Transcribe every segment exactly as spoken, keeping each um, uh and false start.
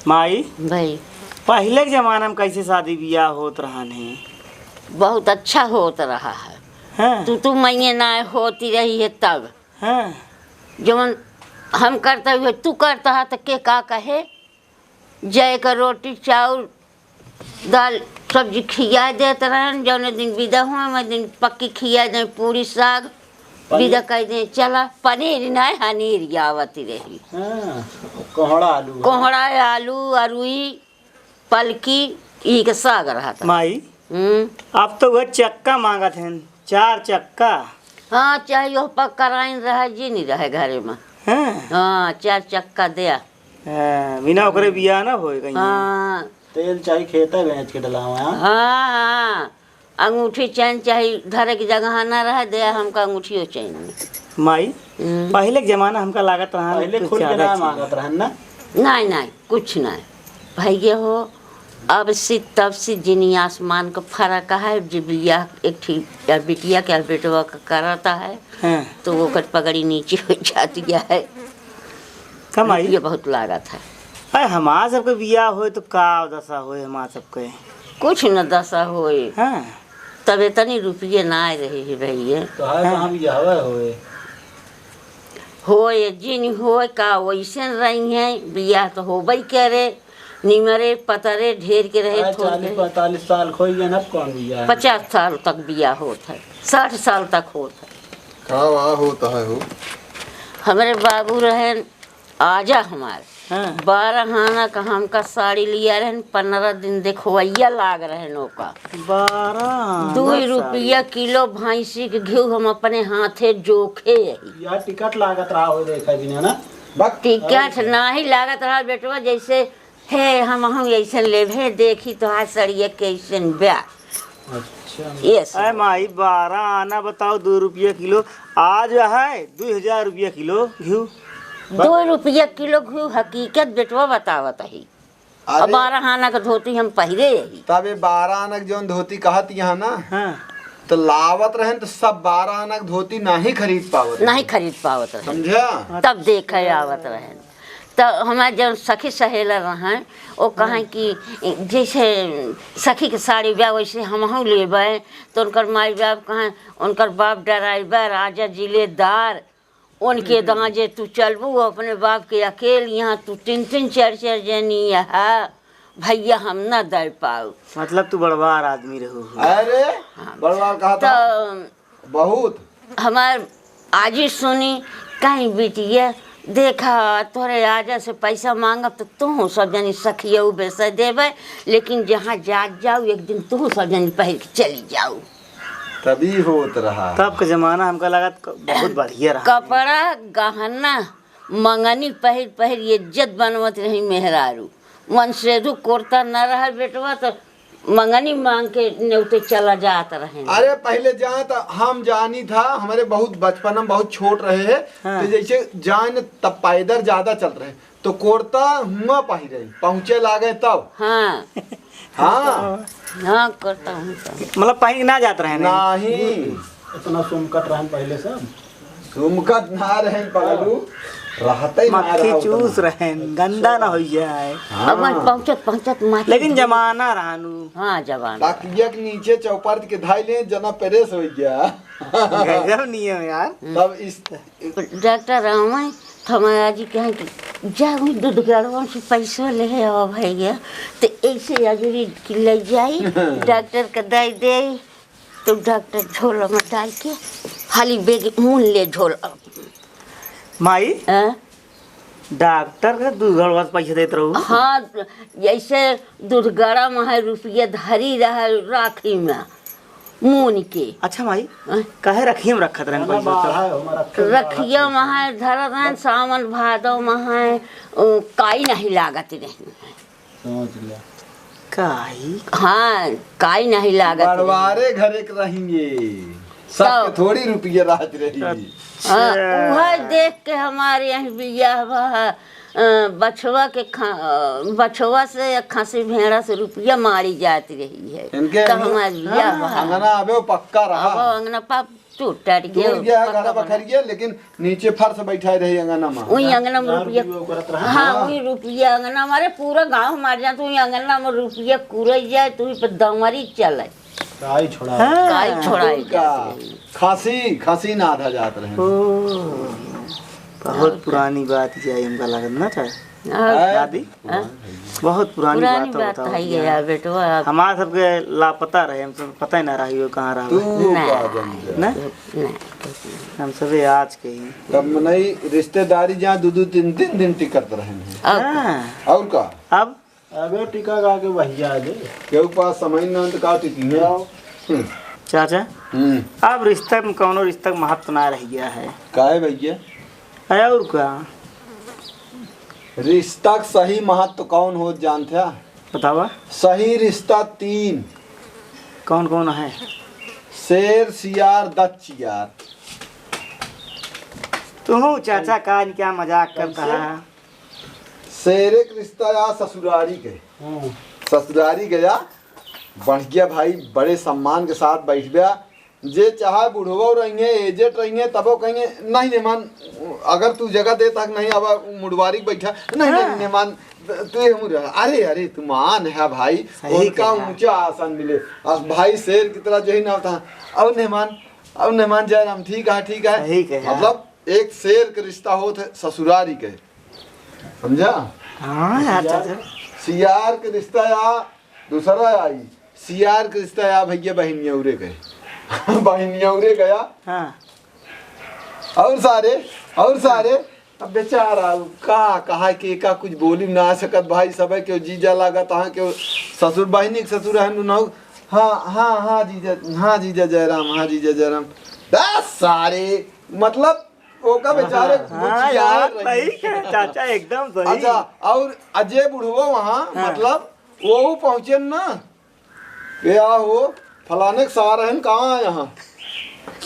माई, भाई। पहिले के जमाना में कैसे शादी बियाह होत रहन है? बहुत अच्छा होत रहा है। हाँ। तू, तू मैये ना होती रही है तब। हाँ। जवन हम करता हुए तू करता है तो के का कहे? जय का रोटी, चाउर, दाल, सब्जी खिया देत रहन। जौने दिन विदा हुआ, वह दिन पक्की खिया दे, पूरी साग, पनीर। विदा कर दे, चला। पनीर नहीं, हनीर आवत रही। हाँ, कोहड़ा आलू। कोहड़ा आलू, अरुई, पलकी, ई के साग रहत। माई, हम्म। अब तो वह चक्का मांगत हैं, चार चक्का। हाँ, चाहे वह पक्का राइन रहे, जी नहीं रहे घरे में। हाँ। हाँ, चार चक्का दे। हाँ, बिना ओकरे बियाह ना होए कहीं। हाँ। तेल चाही खेते बेच के डलावा, हाँ? हाँ, हाँ। अंगूठी चैन चाही, धरे की जगह ना रहे, दे हमका अंगूठियो चैन में। माई, हम्म। पहिले के जमाना हमका लागत रहा पहिले कुछ खुल के ज्यादा ना चीज। मांगत रहन ना? नहीं, नहीं, कुछ नहीं। भैया हो, अब से तब से जिनी आसमान का फर्क है। जे बियाह एक ठी, या बिटिया के बेटवा का करता है, हाँ। तो ओकर पगड़ी नीचे हो जाती है। का माई? ये बहुत लागत है। अरे, हमार सबके बियाह होए तो का दशा होए हमार सबके? कुछ न दशा होए। हाँ। तब इतनी रुपये ना आए रहे है भैया। तो है हाँ। कहाँ बियाह होए? होए, जिन होए का वैसन रही हैं, बियाह तो होबे करे, निमरे पतरे ढेर के रहे, अरे, थोड़ चालीस के। पैंतालीस साल खोई गए ना, अब कौन बियाह है? पचास साल तक बियाह होत है, साठ साल तक होत है। का वाह होता है हो? हमरे बाबू रहन आजा हमार। हाँ। बारह आना का हमका साड़ी लिया रहन, पन्द्रह दिन देखवैया लाग रहन ओका। बारह आना दुई साड़ी। रुपया किलो भैंसी के घिउ हम अपने हाथे जोखे यही। यार, टिकट लागत रहा हो, देखा बिना ना। बक। टिकट और नाही लागत रहा बेटवा, जैसे हे हम, हम ऐसन लेब, हे देखी तोहार सड़िया कैसन बा। अच्छा। Yes। अरे माई, बारह आना बताओ, दो रुपया किलो। आज है दो हजार रुपया किलो घिउ। दो रुपया किलो घिउ, हकीकत बेटवा बतावत ही। अरे, अब बारह आना के धोती हम पहिरे यही। तब ये बारह आना के जौन धोती कहत यहाँ ना, हाँ। तो लावत रहन तो सब बारह आना के धोती नाही खरीद पावत नहीं रहन। खरीद पावत रहन। समझा? तब देखे आवत रहन। तो हमारे जौन सखी सहेला रहन, वो कहें हाँ। कि जैसे सखी के साड़ी बा वैसे हमहूँ लेबे, तो उनकर माई बाप कहें, उनकर बाप ड्राइवर, राजा जिलेदार, उनके हम्म। दांजे तू चलबू, अपने बाप के अकेल यहाँ तू तीन तीन चार चार जनी यहाँ, भैया हम ना दे पाऊ। मतलब तू बड़वार आदमी रहू हो। अरे, हाँ। बड़वार कहा तो था? बहुत। हमार आजी सुनी, कहीं बिटिया, देखा, तोरे आजा से पैसा मांगब तो तू सब जनी सखियऊ बेसे देबे, लेकिन जहाँ जात जाऊ, एक दिन तू सब जनी पहिर के चली जाऊ। तभी होत रहा। तब के जमाना हमका लगा क-, बहुत बढ़िया रहा। कपड़ा, गहना, मंगनी पहिर, पहिर इज्जत बनवत रही मेहरारू। मनसेधू कुर्ता न रहा बेटवा, तो मंगनी मांग के नेवते चला जात रहे। अरे, पहिले जाए तो हम जानी था, हमारे बहुत बचपन में बहुत छोट रहे हैं, हाँ। तो जैसे जाए न, तब पैदल ज्यादा चलत रहे, तो कुर्ता हुआ पहिरे, पहुँचे लागे तब। हाँ। हाँ। हाँ, करता हूँ तो। मतलब, पहिर के ना जात रहे नहीं? नहीं। इतना सुमकत रहन पहिले सब। सुमकत ना रहन पगलू, रहते ही ना मक्खी रहा चूस उतना। रहन, गंदा ना हो जाए। हाँ। अब मैं पहुँचत, पहुँचत माखी लेकिन धूल। जमाना रहनु। हाँ, जमाना। तकिया के नीचे चौपट के धाई ले, जना प्रेस हो गया। गजब नियम यार। तब इस डॉक्टर आवे, तो हमारे आजी कहें कि जा वही दूध गड़वन से पैसा ले आओ भैया, तो ऐसे अजूरी कि ले जाई, डॉक्टर के दे दे, तो डॉक्टर झोला में डाल के हाली बेग मुन ले झोला। माई, हाँ? डॉक्टर के दूध गड़वा से पैसा देत रहू? हाँ, जैसे दूध गड़ा में है, रुपया धरी रहे राखी में। मून के। अच्छा माई, हाँ। काहे रखिया में रखत रहन ना, पैसा बाहर तो? है, हमारा रखिया में है, धरत रहन, सावन भादो में है, ओ, काई नहीं लागत रही। समझ लिया। काई? हाँ, काई नहीं लागत रही। बड़वारे घरे के रहेंगे। सबके तो थोड़ी रुपया रहत रही। अच्छा। हाँ, उहे देख के हमारे यहाँ बियाह बा। अ, बछवा के खा-, अ, बछवा से या खसी भेड़ा से रुपया मारी जात रही है। इनके तो अंग-, हमार बियाह हाँ, बा। अंगना आवे पक्का रहा। अब अंगना पा-, टूट टाट गया, टूट गया है, पक्का घरा बना। बखर गया, लेकिन नीचे फर्श बैठाए रहे अंगना में। वही अंगना में दारू रुपया, पीवे करत रहा। हाँ, हाँ। वही रुपया अंगना में, अरे पूरा गाँव हमारे जान तो वही अंगना में रुपया कुरई जाए, तो वही पे दमरी चले। काई छोड़ा। हाँ। काई छोड़ाई का? जात रही। खांसी, खांसी ना आधा जात रहे। ओ, बहुत पुरानी बात जाए, हमका लागत ना था। हाँ। दादी? हाँ? बहुत पुरानी पुरानी बात बात बताओ है भैया। यार, बेटवा, अब हमार सबके लापता रहे, हम सब पता ही ना रही हो कहाँ रहा। तू ना। का जन जा। ना? ना। हम सबे आज के ही। तब मनई रिश्तेदारी जहाँ दू दू तीन तीन दिन टिकत रहे हैं। अब हाँ। और का? अब? अबे टिका गा के भैया दे। केहू पास समय ना तो का टिकी है? हम्म। चाचा, हम्म। अब रिश्ता में कौनो रिश्ता का महत्व ना रह गया है। काहे भैया? है और का? रिश्ता का सही महत्व कौन हो जानते हैं? बतावा। सही रिश्ता तीन। कौन कौन है? शेर, सियार, दच्चियार। तू चाचा का क्या मजाक करता है? शेरे के रिश्ता या ससुरारी के। हम्म। ससुरारी गया, बढ़िया भाई, बड़े सम्मान के साथ बैठ गया। जे चाहे बुढ़वा रहिए, एजेड रहिए, तबो कहिए, "नहीं मेहमान, अगर तू जगह दे तक नहीं, अब मुड़वारी के बैठा, नहीं, नहीं, हाँ। मेहमान, तू ही हम रह।" अरे, अरे, तू मान है भाई, सही उनका कहा। ऊंचा आसन मिले। अब भाई शेर की तरह जो है ना था, "अब मेहमान, अब मेहमान जयराम, ठीक है, ठीक है।" सही कहा। मतलब, एक शेर के रिश्ता होत है ससुरारी के, समझा? हाँ, यार, सियार, चाचा। सियार के रिश्ता या दूसरा आई, सियार के रिश्ता या भैया बहिनियौरे के। बहिनियौरे गया। हाँ। और सारे, और सारे, अब बेचारा उ का कहा के का कुछ बोली ना सकत भाई, सब के जीजा लागत, हाँ, के ससुर, बहिनी के ससुर है नु, हाँ, हाँ, हाँ जीजा, हाँ जीजा जयराम, हाँ जीजा जयराम। बस सारे, मतलब, ओका बेचारे हाँ, कुछ हाँ, यार यार, रही। सही है, चाचा, एकदम सही। अच्छा, और अजय बुढ़वा वहाँ, हाँ। मतलब, वो पहुँचे ना, "ए आ हो, फलाने के सार हन, कहाँ आए हैं?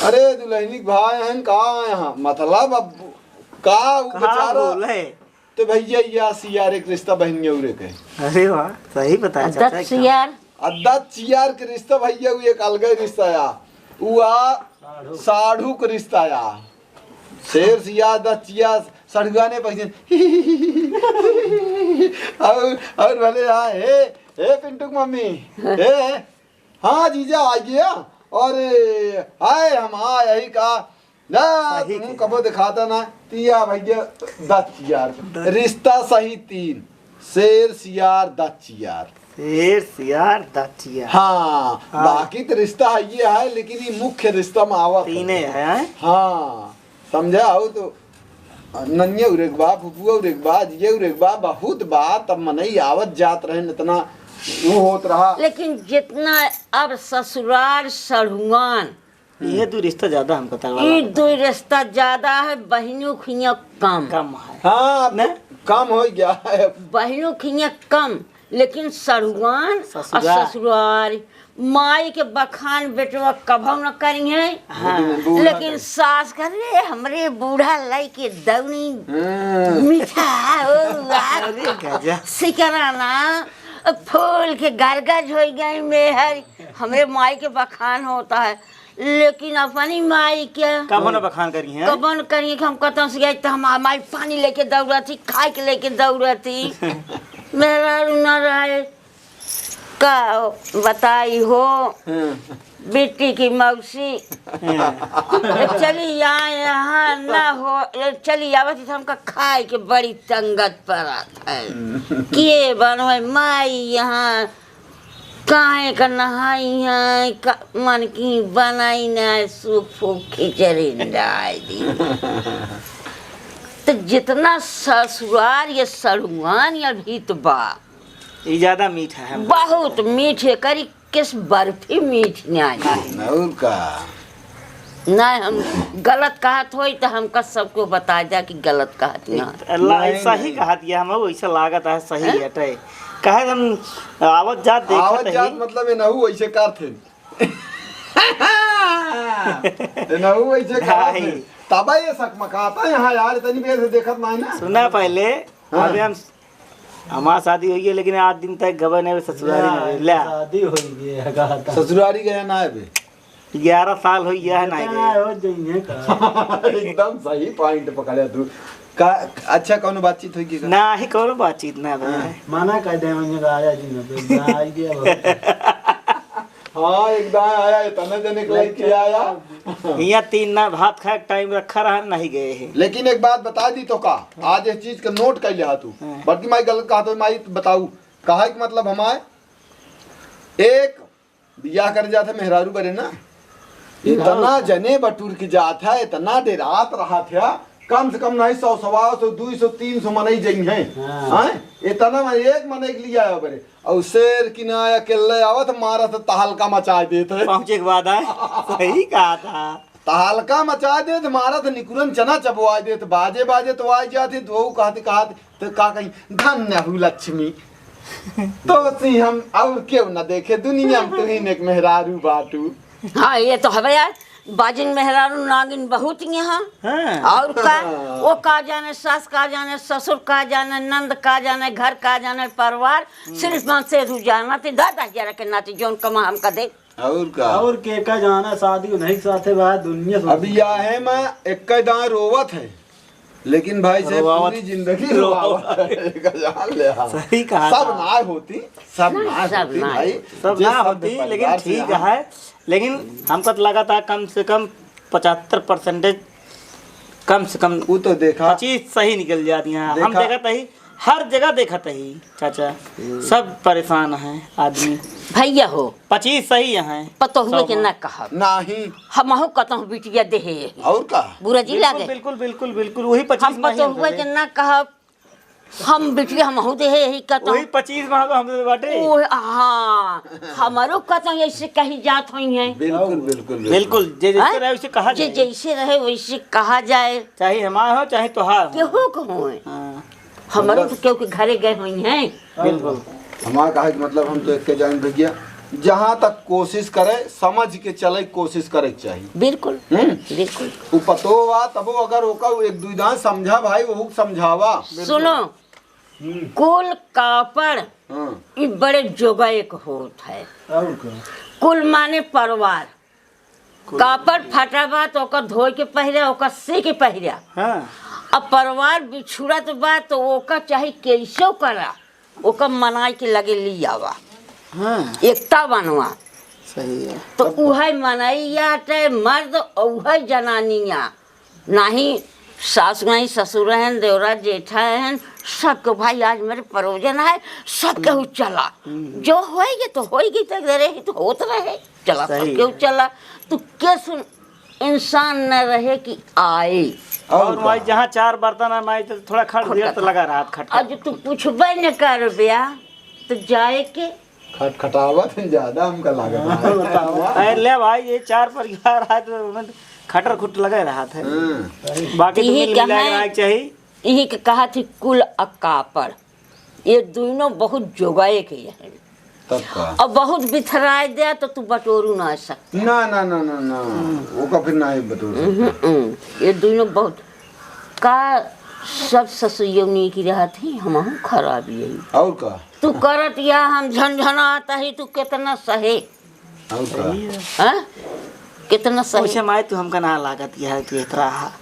अरे, दुल्हनी के भाई हन, कहाँ आए हैं?" मतलब, अब का उ कहाँ बेचारा बोले? तो भैया, या सियार एक रिश्ता बहिनियौरे के। अरे वाह, सही बताया आ चाचा, एकदम। दच्चियार। आ दच्चियार के रिश्ता भैया, उ एक अलगे रिश्ता या। उ आ साढ़ू। साढ़ू के रिश्ता या। शेर सियार दच्चियार सढ़ुआने पैसे। और, और भले, हाँ, हे, हे पिंटू के मम्मी, हे, हाँ जीजा, आइए। और आए हम, हाँ, यही का ना, सही तुम कहा। कबो दिखाता ना, तिया भैया, दच्चियार। दच- रिश्ता सही तीन, शेर, सियार, दच्चियार। शेर, सियार, दच्चियार। हाँ, हाँ। बाकी तो रिश्ता है ये है, लेकिन ये मुख्य रिश्ता में आवत है। तीने है, हैं? हाँ, समझा हो तो ननिया उरे के बा, फुफुआ उरे के बा, जिया उरे के बा, बहुत बा, तब मनई आवत जात रहे, इतना वो होत रहा। लेकिन जितना अब ससुरार सढ़ुआन, ये दो रिश्ता ज्यादा हमको तगड़ा ई लागता दो है। रिश्ता ज्यादा है, बहिनियों खिया कम। कम है। हाँ, अब न? कम हो गया है। बहिनियों खिया कम, लेकिन सढ़ुआन और ससुरार। ससुरार, माई के बखान बेटवा कभौ न करिहैं। हाँ। लेकिन बूढ़ा लेकिन का। सास करे, "हमरे बूढ़ा लाई के दौनी हम्म। मीठा हो, अरे गजब। सिकराना, फूल के गरगज हो गई मेहर।" हमरे माई के बखान होता है, लेकिन अपनी माई के कबो न बखान करिहैं। कबो न करिहैं कि हम कतौ से गए तो हमार माई पानी लेके दौड़त ही, खाए के लेके दौड़त ही। मेहरारू न रहे, का बताई हो, हाँ। बेटी की मौसी। हाँ। चली आए यहाँ न हो, चली आवत ही तो हमका खाए के बड़ी तंगत पड़त है। हम्म। के बनवे माई यहाँ, काहे का नहाई है, का, मन की बनाई ना, सूप फूप खिचड़ी डाल दी। तो जितना ससुरार ये सड़ुआन ये भीत बा, ई ज्यादा मीठ है। बहुत मीठ है, करी किस बर्फी मीठ ना है। और का? नहीं, हम गलत कहत होई तो हमका सबको बता जा कि गलत कहत ना। अल्लाह नहीं, सही नहीं। कहत, ये हम वैसा लागत है, सही हैं? हटे। कहे हम आवत जात देखत आवत जात ही। मतलब ये नहू वैसे करत है। ये नहू वैसे करत है। नहीं। तब ये सकमकाता यहाँ यार, इतनी देर से देखत नहीं ना। सुना पहले, हाँ। अबे हम, हमार शादी हुई है, लेकिन आज दिन तक गबे नहीं ससुरारी में। ले। शादी हुई है, कहा था। ससुरारी गया ना अबे। ग्यारह साल होइ गया है, नहीं जितना गए। हो जइहे का। एकदम सही point पकड़े तू। का, अच्छा, कौनो बातचीत होई कि का? नाही, कौनो बातचीत ना भए। हाँ। मना कर दे, उन्हें का आया जी ना, तो ना आई दिया बहुत। हाँ, एक दाएं आया, इतना जने के लइके आया। हियाँ तीन ना भात खाए के time रखा रहा, नहीं गए हैं। लेकिन एक बात बता दी तो का, आज इस चीज का note कर लिया तू। हाँ। बड़की माई गलत कहा तो माई बताऊ, कहा कि मतलब हमारे एक बियाह करे जात है मेहरारू बरे ना, इतना जने बटुर के जात है, इतना डेरात रहत है, कम से कम नहीं सौ, सवा सौ, दुई सौ, तीन सौ मनई जइहैं। हाँ। हैं? इतना में एक मनई के लिए आया बरे। और शेर की ना अकेले आवत, मारत तहलका मचाए देत है। पहुँचे के बाद आए। सही कहा था। तहलका मचाए देत, मारत निकुरन चना चबवाए देत, बाजे बाजे तो आए जात ही, तो कहत कहत तो का कही, "धन्य हूँ लक्ष्मी।" तो सी हम और क्यों न देखे, दुनिया में तू ही नेक मेहरारू बाटू। हाँ, ये तो हवे यार, बाजिन मेहरारू नागिन बहुत यहाँ। हाँ। और का, वो का जाने सास का जाने ससुर का जाने नंद का जाने घर का जाने परिवार, सिर्फ मन से तू जाना ती दादा जरा के नाती जौन कमा हमका दे। और का? और के का जाना, शादी उन्हीं के साथे बा, दुनिया से अभी या है मैं एक दाएं रोवत है, लेकिन भाई साहब रोवावत। पूरी जिंदगी रोवावत है। का जान ले, हाँ। सही कहा सब था। ना होती, सब नहीं, ना सब होती ना भाई। होती। सब जे ना सब होती, लेकिन परिवार से ठीक यहाँ है। लेकिन हमको तो लगा था कम से कम पचहत्तर percentage, कम से कम वो तो देखा। पच्चीस सही निकल जाती हैं। हम देखा। देखा था ही, हर जगह देखत ही चाचा, सब परेशान हैं आदमी। भैया हो, पच्चीस सही हैं। पतोहुए के सब ना कहब। नाही। हमहू कतहूँ बिटिया देहे यही। और का? बुरा जी बिल्कुल, लागे। बिल्कुल, बिल्कुल, बिल्कुल, वही पच्चीस हम नहीं पतोहुए होते। के ना कहब। हम बिटिया हमहू देहे यही कतहूँ। वही पच्चीस में हम बाटे। ओ, हाँ, हमरो कतहूँ ऐसे कही जात होई हैं। बिल्कुल, बिल्कुल, बिल्कुल। बिल्कुल, जे जैसे हैं? रहे, वैसे कहा जे जाए। जैसे रहे, वैसे कहा जाए। चाहे हमार हो, चाहे तोहार हो। केहू के होए। हाँ। हमरो मतलब तो केहू के घरे गए होई हैं। बिल्कुल। हमार कहे के मतलब, हम तो एक जान भैया, जहाँ तक कोशिश करे, समझ के चले के कोशिश करे के चाही। बिल्कुल, हम्म? बिल्कुल। उ पतो बा, तबो अगर ओका एक दुई दान समझा भाई, ओहू के समझावा। सुनो, हम्म। कुल कापड़ हाँ। ई बड़े जोगा एक होत है। और का? कुल माने परिवार। कापड़ फटा बा तो ओकर धोए के पहिरा, ओकर सी के पहिरा। हाँ। अब परिवार बिछुड़त बा तो ओकर चाहे कैसो करा, ओकर मनाई के लगे ली आवा। हाँ। एकता बनवा। सही है। तो उहे मनैया टे मर्द, उहे जनानिया। नाही सास नाही, ससुर रहन, देवरा जेठा रहन, सबके भाई आज मेरे परोजन है, सब केहू चला। हम्म। जो होएगी तो होएगी, तो रहे तो होत रहे, चला सब सही केहू है। चला। तो के सुन इंसान न रहे कि आए। और और का? भाई जहाँ चार बर्तन है माई, तो थोड़ा खट खुट दिया तो का। लगा रहा खट। आज तू पूछबे न करब्या, तो जाए के खटखटावत हैं ज्यादा हमका लागत है। बताओ। अरे ले भाई, ये चार परिवार है तो उनमें खटर खुट लगे रहत है। हाँ। बाकी तो यही मिल मिला के कहा है, रहे के चाही। यही के कहा थी कुल अकापड़, ये दोनों बहुत जोगाए के है। तब का? और बहुत बिथराए दे तो तू बटोरू ना सकते। ना, ना, ना, ना, ना। ओका फिर ना ही बटोर सकते। हम्म, हम्म। ये दोनों बहुत का सब ससुइयों नीक रहत ही, हमहू खराब यही। और का? तू करत या हम झनझनात ही, तू कितना सहे। और का? हाँ? कितना सहे। वैसे माई तू हमका ना लागत या है कि इतना हा।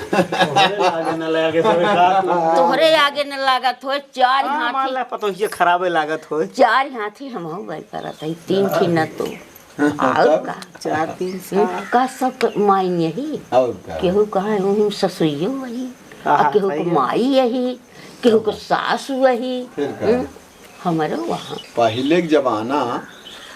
तोहरे आगे न लागे, तोहरे का तू? तोहरे आगे न लागत हो, चार हाँ, हाथी। मान ला पतोहिए खराबे लागत हो। चार हाथी हमहू बैल परत ही, तीन ठी न तू। और का? चार, तीन, हम्म, सात। का सब तो माई यही। और का? केहू कहा है, "हम्म, ससुइयो वही।" हाँ, और केहू सही को है। माई यही, केहू को सास वही। फिर का? हम्म, हमरो वहाँ। पहिले के जमाना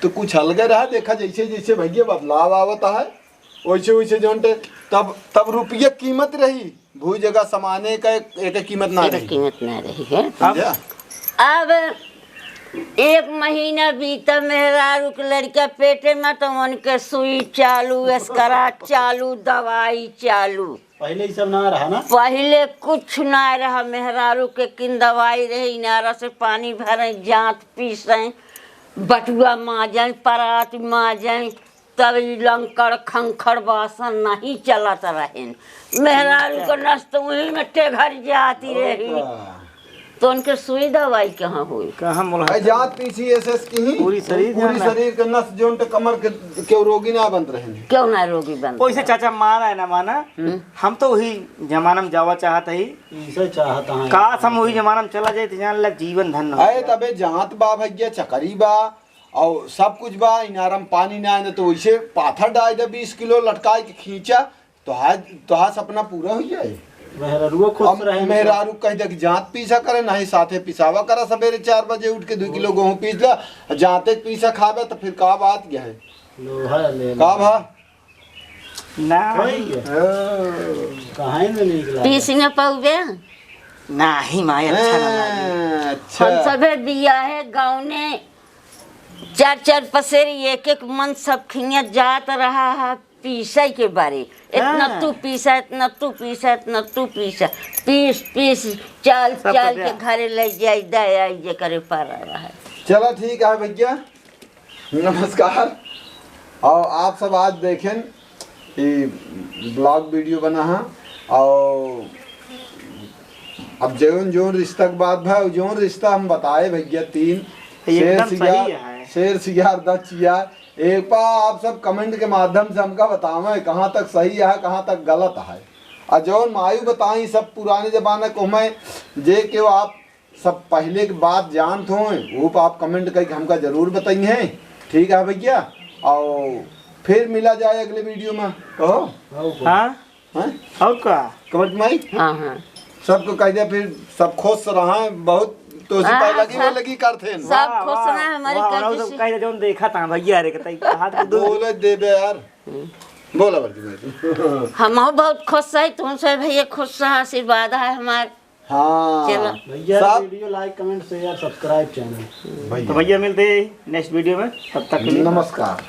तो कुछ अलगे रहा, देखा जैसे जैसे भैया बदलाव आवत है, वैसे वैसे जौन टे-, तब, तब रुपये कीमत रही, भूई जगह समाने का एक, एक कीमत ना एक रही। कीमत ना रही है। समझा? अब एक महीना बीता, मेहरारू के लड़का पेटे में, तो उनके सुई चालू, एस्करा चालू, दवाई चालू। पहिले ई सब ना रहा ना? पहिले कुछ ना रहा। मेहरारू के किन दवाई रहे, इनारा से पानी भरे, जांत पीसे, बटुआ माजे, परात माजे, तब ई लंकड़ खंखड़ बासन नहीं चलत रहेन। मेहरारू के नस तो वही में टेघर जाती रही। का? तो उनके सुई दवाई कहाँ होई? कहाँ मोला अरे जात पीसी एस एस की ही पूरी शरीर पूरी जाना। शरीर के नस जोन तो कमर के क्यों रोगी ना बनत रहे हैं। क्यों ना रोगी बनत वैसे रहे? चाचा माना है ना माना, हम्म। हम तो वही जमाना में जावा चाहत ही। इसे चाहत हैं। काश हम वही जमाना में चला जाए तो जान लग जीवन धन्य हो अरे जाए। तबे जात बा भैया, चकरी बा और सब कुछ बा। इनारम पानी ना आए ना तो वैसे पाथर डाल दे बीस किलो लटकाए के खींचा, तोहार तोहार सपना पूरा हो जाए। मेहरारुओ खुश अब रहे। मेहरारू कह दे कि जात पीसा करे, नहीं साथे पिसावा करा, सवेरे चार बजे उठ के दो किलो गेहूं पीस ला, जाते पीसा खाबे तो फिर का बात क्या है? लोहा ले का ला। भा? ना। वही है। ओ। कहाँ ही में निकला? पीस न पाउबे? नाही माई, अच्छा ना लागे। हाँ, अच्छा। हम सभे बिया है गाँव में, चार चार पसेरी एक एक मन सब खिया जात रहा है पीसे के बारे। इतना हाँ। तू पीसा, इतना तू पीसा, इतना तू पीसा, पीस पीस चाल सब चाल के पकड़िया। घरे ले जाई दे आई जे करे पर रहा है। चला ठीक है भैया, नमस्कार। और आप सब आज देखें ई ब्लॉग वीडियो बना है। और अब जौन जौन रिश्ता के बात भा, जौन रिश्ता हम बताए भैया तीन, ये शेर एकदम सही सियार, है। शेर सियार दस चियार, एक बार आप सब कमेंट के माध्यम से हमका बतावें कहाँ तक सही है, कहाँ तक गलत है। और जौन मायू बताई सब पुराने जमाने को हमें जे के आप सब पहले के बात जानत हों, वो पे आप कमेंट करके हमका जरूर बताइए। ठीक है भैया, और फिर मिला जाए अगले वीडियो में। कहो। हाँ? हैं? और का? कमर की माई? हाँ, हाँ। सबको कह दिया, फिर सब खुश रहा, बहुत तो हाँ, पहले की सब, वो लगी करते हैं। सब वाह, खुश वाह, रहा हमारी वाह, करते और से। सब कह दे, जौन देखा था भैया रे, कतई हाथ को दो। बोले दे बे यार। बोला बल्कि मैं। हम बहुत खुश है, तुमसे भैया खुश रहा, आशीर्वाद है हमार। हाँ। चलो। भैया सब वीडियो like, comment, share, subscribe channel। भैया। तो भैया मिलते हैं नेक्स्ट वीडियो में, तब तक के लिए नमस्कार।